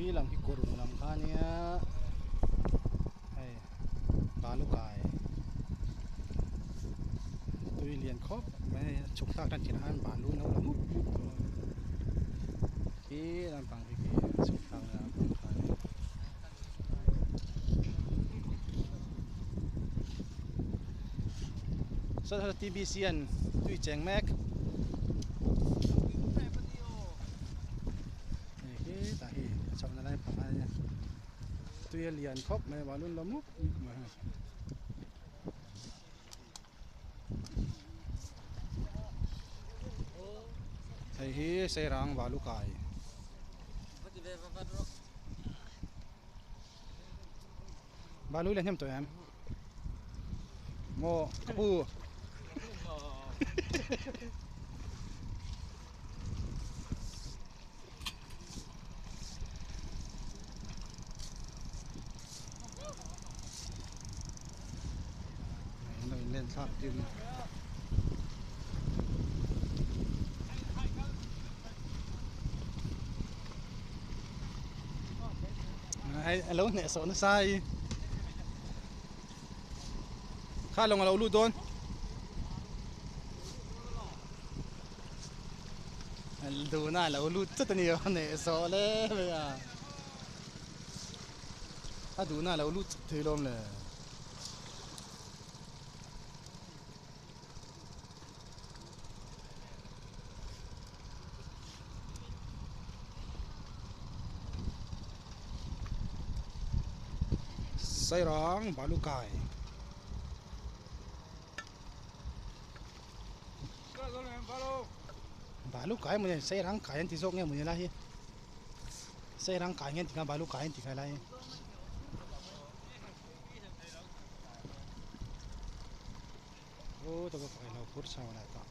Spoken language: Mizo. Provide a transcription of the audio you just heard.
Khi lam khi kawr ung lam kha ania hei balu kai tui lian khawp mai a chhuk thlak tan chinah khan balu no la mup mup tawh a khi lampang khi khi chhuk thlak na lampang kha a ni. Saw T_B_C an tui cheng mek. Hei hi tah hi a chhohna lai pang a nia tui a lian khawp mai a balun la mup mup mai a hei hi sairang valu kai balu le hnem tawh em maw ka pu. An lo inlen thlak tir a ni. Hei a lo hnehsawh nasa hi kha lawng a lo lut dawn. Duna a lo lut chut a ni a neh zawh le mai a a duhna a lo lut chut thei lawm le. Sairang Balukai. Balu kai maw ni sairang kai an ti zawk nge maw ni lai hi sairang kai nge an ti kha balu kai an ti kha lai hi. Aw tawp a pakhat lo phur chho leh tawh.